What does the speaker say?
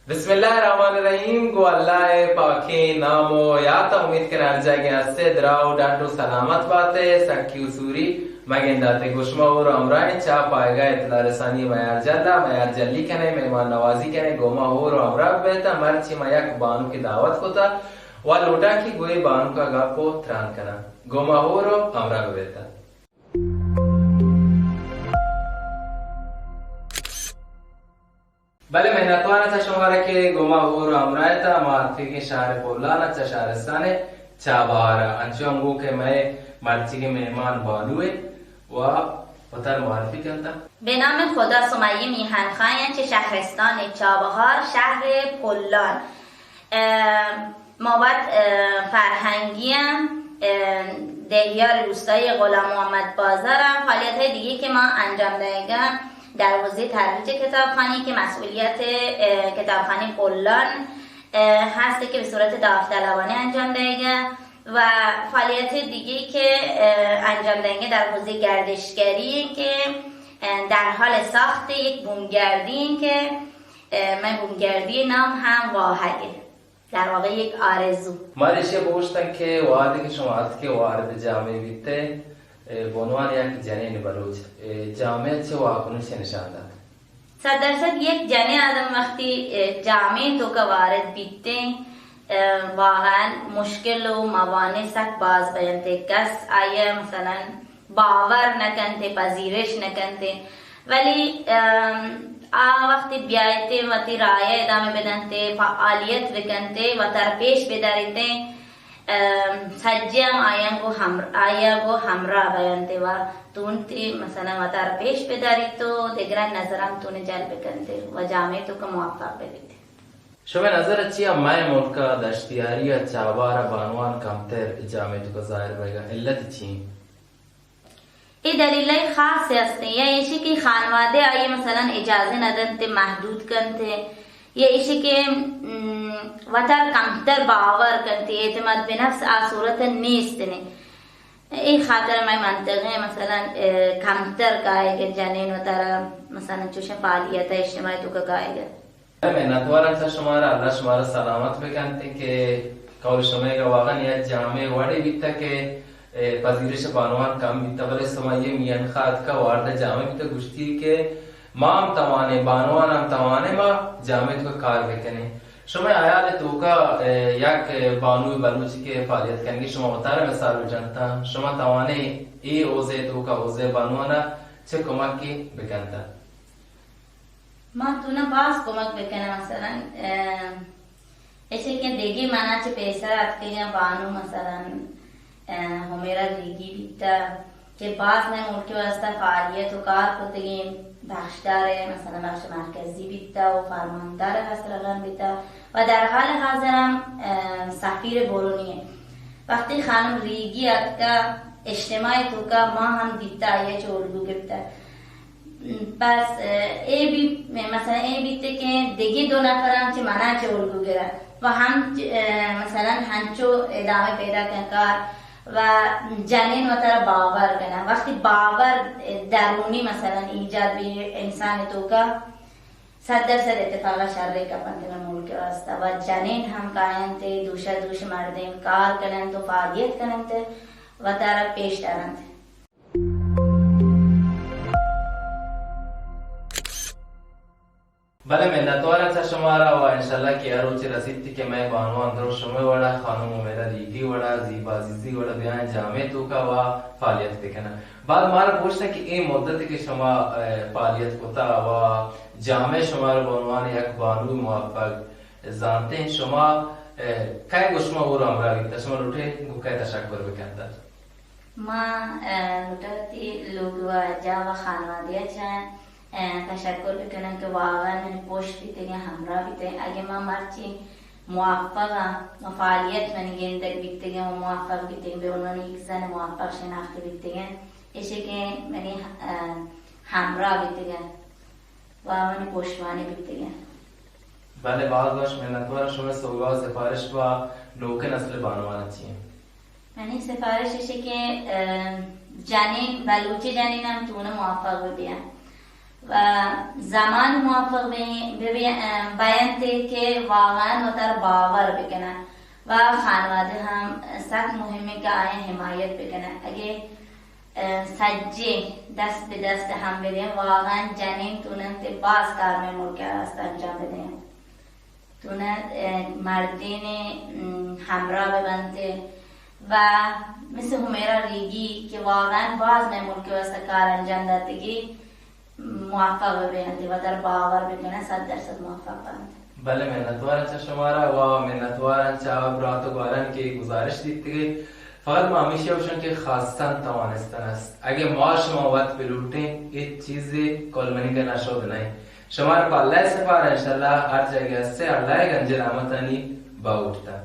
بسم اللہ الرحمن الرحیم۔ گوں اللہ ءِ پاکیں نام ءُ یات ءَ، امید کناں ہر جاگہ ہست ئے، دراہ ءُ ڈڈ ءُ سلامت بات ئے، سکی ءُ سوری مگندات ئے۔ گوں شما ہور ءُ ہمراہ ایں چاپ آیگ ءَ اطلاع رسانی میار جل ءَ، میار جلی کن ئے، مہمان نوازی کن ئے، گوں ما ہور ءُ ہمراہ بہ بیت ءَ۔ مرچی ما یک بانکے دعوت کت ءَ ءُ لوٹاں کہ گوں اے بانک ءَ گپ ءُ تران کناں۔ گوں ما ہور ءُ ہمراہ بہ بیت ءَ۔ بلے منتوار آں چہ شمارا کہ گوں ما ہور ءُ ہمراہ ات ءَ۔ ما اتکگیں شہر پولان ءَ، چہ شہرستان چابہار ءَ۔ انچو ہم گوں کہ مئے مرچیگیں مہمان بانو ءَ ءُ وتارا معرفی کنت ءَ۔ بہ نام خدا، سمیہ میہن خان آں، چہ شہرستان چابہار، شہر پولان۔ اه، ما وت، اه، فرهنگی ام، اه، دهیار روستایی غلام محمد بازار ام. فعالیت‌های دیگه که ما انجام دهگا در حوزهٔ ترویج کتابخوانی که مسئولیت، اه، کتابخانهٔ پلان، اه، هست که به صورت داوطلبانه انجام دهگا و فعالیت دیگه که، اه، انجام دهگا در حوزهٔ گردشگری که، اه، در حال ساخت یک بومگردی که، اه، من بومگردی نام هم واهگه. در واقع یک آرزو. ما ایشی ءَ بگوشتن کہ وہدے کہ شما اتکے وارد جامعہ بیتے، اے، بہ عنوان یک جنین بلوچ، اے، جامعہ چہ واکنش نشان دات؟ صد درصد یک جنین آدم وقتی، اے، جامعہ توکا وارد بیتے، اے، واقعاً مشکل و موانع سک باز بینتے۔ کس آیا مثلاً باور نہ کنت، پذیرش نہ کنت، ولی، ام، آ وقتی بیایت، وتی راہ ءَ ادامہ بدنت، فعالیت بکنت، وتارا پیش بداریت، ام، سجہ ہم آیاں گوں ہمر-، آیا گوں ہمراہ بینت و تونتی مثلاً وتارا پیش بداریت و دگران نظران تون جلب کنت و جامعہ توکا موفق ببیت۔ شمئے نظر ءَ چیا مئے ملک ءَ دشتیاری ءَ چابہار ءَ بانوان کمتر جامعہ توکا ظاہر بیگ ءَ علت چی انت؟ اے دلیل‌ہایی خاصے ہستیں، یا ایشی کہ خانوادہ آئی مثلاً اجازہ نہ دنت، محدود کنت، یا ایشی کہ، م، وتارا کمتر باور کنت، اعتماد بہ نفس آ صورت نیست نے۔ اے خاطر مئے منطقہ مثلاً، اے، کمتر کائیگ جنین وتارا مثلاً چوشیں فعالیت اجتماعی توکا کائیگ۔ منتوار آں چہ شمارا، اللہ شمارا سلامت بکنت کہ قول شمئیگ ءَ واقعاً یک جامعہ وڑے بیتہ کہ، اے، پذیرش بانوان کم بیتہ، بلے سمیہ میان خان اتکہ وارد جامعہ بیتہ، گوشتی کہ ما ہم توانیں، بانوان ہم توانیں، ما جامعہ توکا کار بکنیں۔ شمئے ہیال توکا، اے، یک بانوئے بلوچی کہ فعالیت کنگی، شما وتارا مثال بجنتاں، شما توانیں اے حوزہ توکا حوزہ بانوانا چہ کمکی بکنتہ؟ ما تونا باز کمک بکناں، مثلاً، اه، ایشی کہ دگہ منا چہ پیسر اتکگیں بانو، مثلاً، اه، حمیرا ریگی بیتہ کہ باز مئے ملک ءِ واستہ فعالیت و کار کتگیں، بخشدار، مثلاً، بخش مرکزی بیتہ و فرماندار قصرغان بیتہ و در حال حاضر ہم، اه، سفیر برونی ایں۔ وقتی خانم ریگی اتکہ اجتماع توکا ما ہم دیتہ آئی ءَ چہ الگو گپتہ۔ بس، اه، اے بی، مثلاً اے بیت کہ دگہ دو نفر ہم چہ منا چہ الگو گرن و ہم، اه، مثلاً ہنچو ادامہ پیدا کن کار و جنین وتارا باور کنن۔ وقتی باور درونی مثلاً ایجاد بی انسان توکا، صد درصد اتفاق شر کپنت مئے ملک ءِ واستہ و جنین ہم کاینت دوشا دوش مردین کار کننت و فعالیت کننت، وتارا پیش دارنت۔ بلے منتوار آں چہ شمارا و انشاءاللہ کہ ہر روچے رسیت کہ مئے بانوان درست شمئے وڑا، خانم حمیرا ریگی وڑا، زیبا عزیزی وڑا بیاین جامعہ توکا و فعالیت بکنن۔ بعد مارا گوشتن کہ اے مدت کہ شما، اے، فعالیت کتا و جامعہ شمارا بہ عنوان یک بانوئے موفق زانتیں، شما، اے، کئے گوں شما ہور ہمراہ بیتا، شما لوٹے گوں کئے تشکر بکنتا؟ ما، اه، لوٹاں وتی لوگ واجہ و خانوادہ ءَ چہ، اه، تشکر بکناں کہ واقعاً منی پشت بیتگیں، ہمراہ بیتگیں۔ اگہ ما مرچی موفق آں و فعالیت منی گندگ بیتگیں و موفق بیتگیں، بہ عنوان یک زن موفق شناخت بیتگیں، ایشی کہ منی، اه، ہمراہ بیتگیں و منی پشتوانی بیتگیں۔ بلے باز وش منتوار شمئے سوگا و سفارش با نوکیں نسل بانوان چی انت؟ منی سفارش ایشی کہ، اه، جنین، بلوچی جنین ہم تون موفق بہ بیاں و زمان موفق بہ بہ بینت کہ واقعاً وتر باور بکنن و خانوادہ ہم سک مہمیں کہ آیاں حمایت بکنن۔ اگہ سجیں دست بہ دست ہم بدیں، واقعاً جنین توننت باز کار مئے ملک ء راست انجام بدیں۔ توننت مردین ہمراہ بہ بنت و مثل حمیرا ریگی کہ واقعاً باز مئے ملک ء واستہ کار انجام داتگی، موفق بہ بینت، وتر باور بکنن، صد درصد موفق بنت۔ بلے منتوارن چہ شمارا و منتوارن چہ برات و گوارن کہ گزارش دیتگی۔ فقط ما ہمیشی گوشن کہ خاصاً توانستن است۔ اگہ ما شما وت بلوٹیں، ہچ چیزے کل منی کرنا شد نہ انت۔ شمارا پہ اللہ سپار، انشاءاللہ ہر جاگہ است، اللہ گنج رحمتانی باوٹتا۔